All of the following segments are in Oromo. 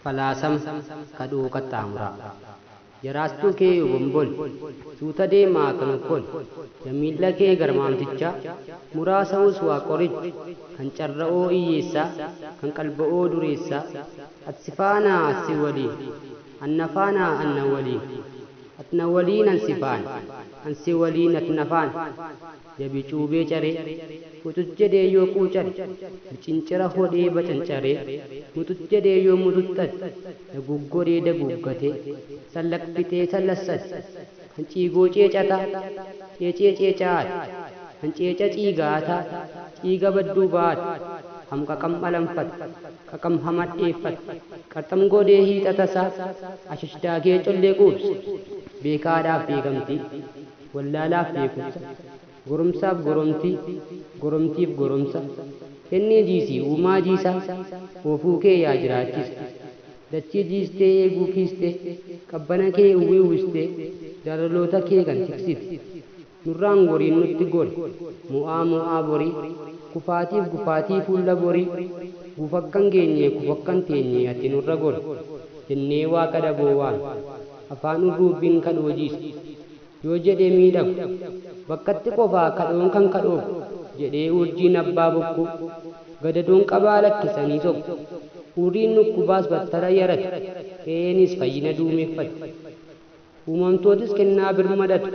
Falaasama kadhoo qaxxaamuraa. Jaraastuu kee obombol, suuta deemaa kan okkol, jamiilla kee garmaamtichaa, muraasa'us waa qorichi, kan carra'oo hiyyeessaa, kan qalba'oo dureessaa, ati si faanaa ati si waliin, anna faanaa anna waliin, ati na waliin an si faana, an si waliin ati na faana. Jabi cuubee caree, fuxux jedhee yoo quucare, bicincira hodhee bacancaree, muxux jedhee yoo muxuxxate, daguuggodhee daguuggatee, sallaq fixee sallassate, kan ciigoo ceecataa, ceecee ceecaate, kan ceeca ciigaataa, ciiga badduu baate, hamqaqam alanfate, qaqam hamadheeffate, qarxam godhee hiixatasaa, ashashdaakee collee quubse, beekaadhaaf beekamtii, wallaalaaf beekumsa, goromsaaf goromtii, goromtiif goromsa, kennii jiisii uumaa jiisaa, oofuu kee yaa jiraachisa. Dachii jiistee eeguu kiistee, qabbana kee uwwii uwwistee, jaalaloota kee kan tiksite. Nurraan goriin nutti gori, mo'aa mo'aa borii, kufaatiif gufaatii fuula borii, guufakkan geenyee kufakkan teenyee ati nurra gori, jennee waaqa dhaboo waan, afaan urruubbiin kadhoo jiisa. Yoo jedhee miidhagu, bakkatti qofaa kadhoon kan kadhoofu, jedhee urjiin abbaa bokkuu, gadadoon qabaa lakkisanii soqu, hurriin dhukkubaas battala yarate, qe'eenis fayyina duumeeffate. Uumamtootis kennaa birmadatu,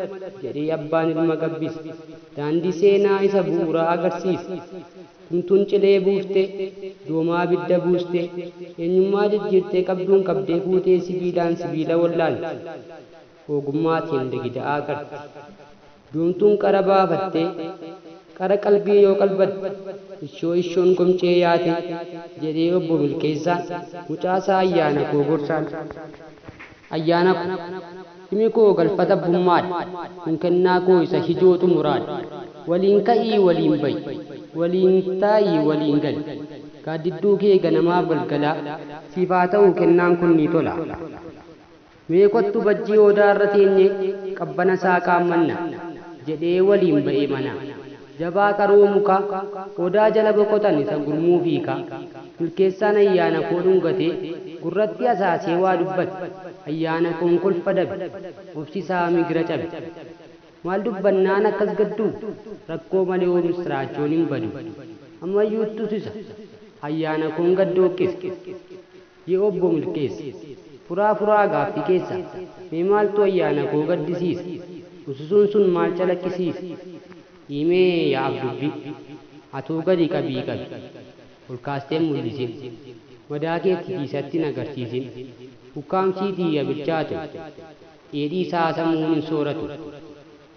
jedhee abbaan ilma gabbise, daandii seenaa isa bu'uuraa agarsiise. Tumtuun cilee buuftee, doomaa abidda buustee, eenyummaa jijjiirtee qabduun qabdee fuutee sibiilaan sibiila wallaalti. Ogummaatiin ligida'aa qarti. Duumtuun qara baafattee, qara qalbii yoo qalbatte, ishoo ishoon gomcee yaate, jedhee obbo Milkeessaan mucaasaa ayyaana koo gorsaan. Ayyaana ko, himi koo galfata abbummaadha, kun kennaa koo isa hijoo xumuraadha. Waliin ka'ii waliin ba'i, waliin taa'ii waliin gali. Gaaddidduu kee ganamaaf galgalaa, siif haa ta'u kennaan kun ni tola. Mee kottu bajjii odaarra teenyee qabbana isaa qaammanna, jedhee waliin ba'e manaa. Jabaa qaroo mukaa, odaa jala boqotan isa gurmuu fiikaa. Milkeessaan ayyaana koo dhungatee, gurratti asaasee waa dubbate. Ayyaana koon kolfa dabe, obsisaa migira cabe. Maal dubbannaan akkas gadduu, rakkoo malee hoo misiraachoon hin badu. Ammayyuu ittusisa, ayyaana koon gaddooqqise. Yee obbo Milkeessa, furaa furaa gaaffii keessa, mee maaltu ayyaana koo gaddisiisa? Ususuun sun maal calaqqisiisa? Dhiimee yaa abdubbii, atuu gadi qabii qabi, ol kaastee mul'isin, madaa kee titiisatti hin agarsiisin, ukkaamsiitii yaa bilchaatu, dheedhii isaa sammuun hin sooratu.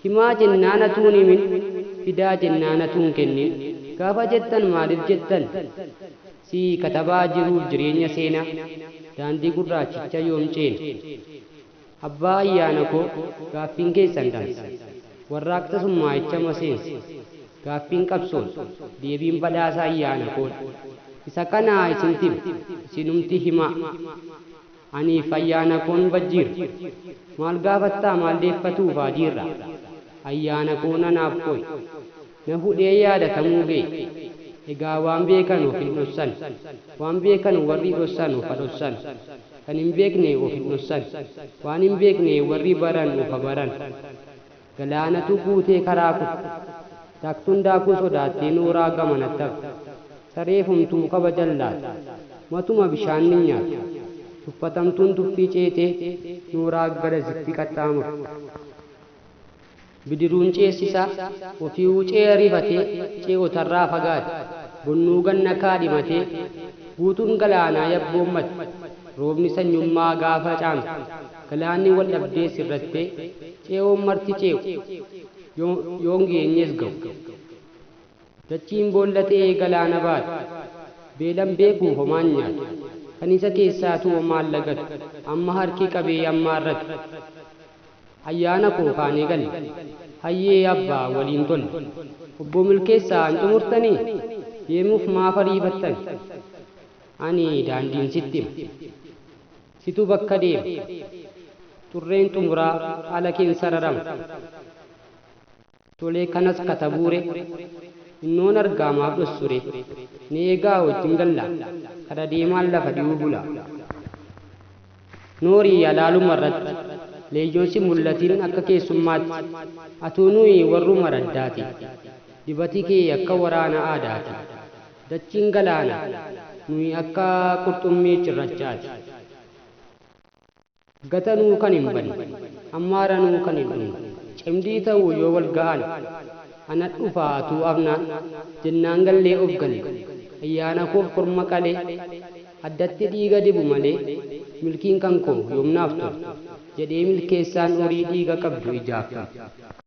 Himaa jennaan atuun himin, fidaa jennaan atuun kennin, gaafa jettan maaliif jettan? Si katabaa jiruuf jireenya seenaa, daandii gurraachicha yoom ceena? Abbaa ayyaana koo gaaffiin keessan dansa, warraaqsa summaayicha maseensa, gaaffiin qabsoon, deebiin badhaasa ayyaana koodha. Isa kanaa isintti hima, isinumti himaa. Aniif ayyaana koon bajjiirra, maal gaafattaa maal deeffatuuf haajiirra? Ayyaana koo nanaaf koy, na hudhee yaadatamuu ga'e. Egaa waan beekan of hin dhossan, waan beekan warri dhossan of ha dhossan, kan hin beekne of hin dhossan, waan hin beekne warri baran of ha baran. Galaanatu guutee karaa kuta, daaktuun daakuu sodaattee nooraa gamanatti hafte. Saree fumtuu kabajan laata, matuma bishaan ni nyaatu. Tuffatamtuun tuffii ceetee nooraa garasitti qaxxaamurte. Bidiruun ceessisaa ofii ce'ee rifatee ce'otarraa fagaate. Bonnuu ganna kaadhimatee guutuun galaanaa yabboommate. Roobni sanyummaa gaafa caamte galaanni wal dhabdee sirrattee ce'oon marti ce'u yoon geenyes ga'u. Dachiin boolla ta'ee galaana baate, beelan beekuu homaan nyaatu, kan isa keessaatu homaan lagatu, amma harki qabee ammaarratu. Ayyaana koo kaanee galle, hayyee abbaa waliin tolle. Obbo Milkeessaa hin xumurtanii? Deemuuf maaf ariifattan? Ani daandiin sitti hima, situ bakka deema. Xurreen xumuraa haala keen sararama. Tolee kanas katabuure, innoon argaa maaf dhossure, ni eegaa wajjin galla, kara deemaan lafa dhiyuu bula. Noorii alaaluma irratti leeyyoonsi mul'atiin akka keessummaatti atuu nuyi warruma raddaati. Dibati kee akka waraana aadaati. Dachiin galaana nuyi akka qurxummii cirrachaati. Gatanuu kan hin banne, ammaaranuu kan hin dhumne, cimdii ta'uu yoo wal ga'an, ana dhufaa atuu afnaan, jennaan gallee of galle, ayyaana koof korma qalee, addatti dhiiga dibu malee, milkiin kan koo yoomnaaf tole, jedhee milkeessaan horii dhiiga qabdu ijaaf tole.